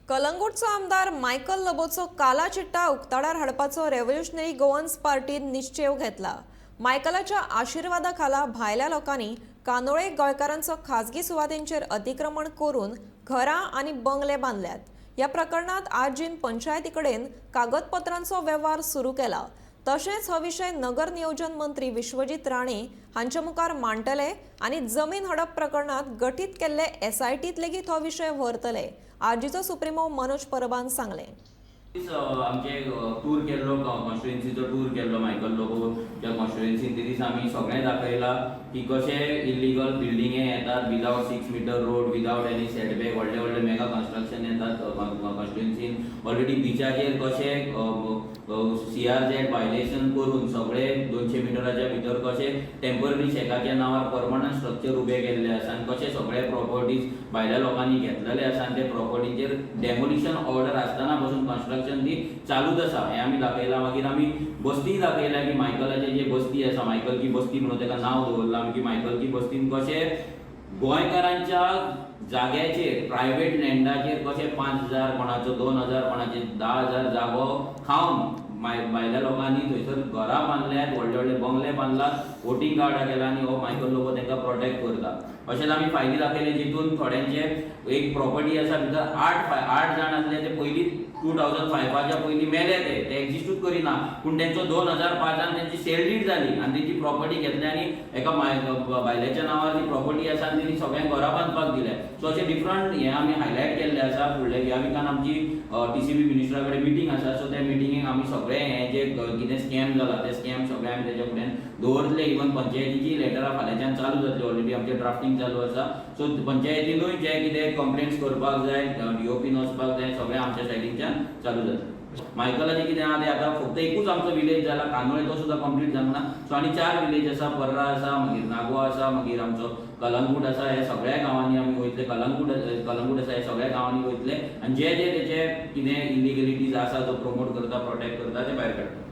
कलंगूटचो आमदार मायकल लोबोचो काला चिट्टा उक्ताडार हाडपाचो रेव्होल्युशनरी गोवन्स पार्टीन निश्चेव घेतला. मायकलाच्या आशिर्वादा खाला भायल्या लोकांनी कांदोळे गोंयकारांचो खाजगी सुवातेंचेर अतिक्रमण करून घरां आनी बंगले बांदल्यात. ह्या प्रकरणांत आरजीन पंचायती कडेन कागदपत्रांचो वेव्हार सुरू केला. तशेंच हो विशय नगर नियोजन मंत्री विश्वजीत राणे हांच्या मुखार मांडटले आनी जमीन हडप प्रकरणांत गठीत केल्ले एसआयटीत लेगीत हो विशय व्हरतले, आरजीचो सुप्रिमो मनोज परबान सांगलें. दीस आमचे टूर केल्लो, कॉन्स्टिट्युएन्सीचो टूर केल्लो मायकल लोबो ज्या कॉन्स्टिट्युएन्सीन, ते दीस आमी सगळें दाखयलां की कशे इलिगल बिल्डिंगे येतात without 6 meter road, without any setback. व्हडले व्हडले मेगा कन्स्ट्रक्शन येतात कॉन्स्टिट्युएन्सीन. ऑलरेडी बिचाचेर कशे सीआरझेड व्हायलेशन करून सगळे 200 मिटराच्या भितर कशे टेम्पररी शॅकाच्या नांवार परमनंट स्ट्रक्चर उबे केल्ले आसा आनी कशे सगळे प्रॉपर्टीज भायल्या लोकांनी घेतलेले आसा आनी ते प्रॉपर्टीचेर डेमोलिशन ऑर्डर आसतना पसून कन्स्ट्रक्शन ती चालूच आसा, हें आमी दाखयलां. मागीर आमी बस्ती दाखयल्या की मायकलाची जी बस्ती आसा, मायकल की बस्ती म्हणून ताका नांव दवरलां आमी, की मायकल की बस्तीन कशें गोंयकारांच्या जाग्याचेर, प्रायवेट लँडाचेर कशें 5000 कोणाचो, 2000 कोणाचे, 10,000 जागो खावन भायल्या लोकांनी थंयसर घरां बांदल्यात, व्हडले व्हडले बंगले बांदलात, वोटींग कार्डां केला आनी हो मायकल लोबो तांकां प्रोटेक्ट करता. अशेंच आमी फायली दाखयले जितून थोड्यांचे एक प्रॉपर्टी आसा, भितर आठ जाण आसले, ते पयलीं 2005च्या पयलीं मेले, ते ते एक्झिस्टूच करिना. पूण तेंचो 2005न तेंची सेल डीड जाली आनी तेंची प्रॉपर्टी घेतली आनी एका भायल्याच्या नांवार ती प्रॉपर्टी आसा आनी तेणी सगळ्यांक घरां बांदपाक दिल्या. सो अशे डिफरंट हे आमी हायलायट केल्ले आसा. फुडल्या ह्या विकान आमची टीसीबी मिनिस्टरा कडेन मिटींग आसा. सो त्या मिटिंगेक आमी सगळे हे जे कितें स्कॅम जाला, ते स्कॅम सगळे आमी तेच्या फुड्यान दवरतले. इवन पंचायतीची लेटरां फाल्यांच्यान चालू जातली. ऑलरेडी आमचें ड्राफ्टींग चालू आसा. सो पंचायतीनूय जे कितें कंप्लेंट्स करपाक जाय, डीओपीन वचपाक जाय, सगळें आमच्या सायडीनच्यान चालू जातलें. मायकलाचें कितें आहा तें आतां फक्त एकूच आमचो विलेज जाला कांदोळे, तो सुद्दां कंप्लीट जावंक ना. सो आनी चार विलेज आसा. पर्रा आसा, मागीर नागवा आसा, मागीर आमचो कलंगूट आसा. हे सगळ्या गांवांनी आमी वयतले. कलंगूट कलंगूट आसा, हे सगळ्या गांवांनी वयतले आनी जे जे तेचे कितें इलिगलिटीज आसा, जो प्रमोट करता, प्रोटेक्ट करता, ते भायर काडटा.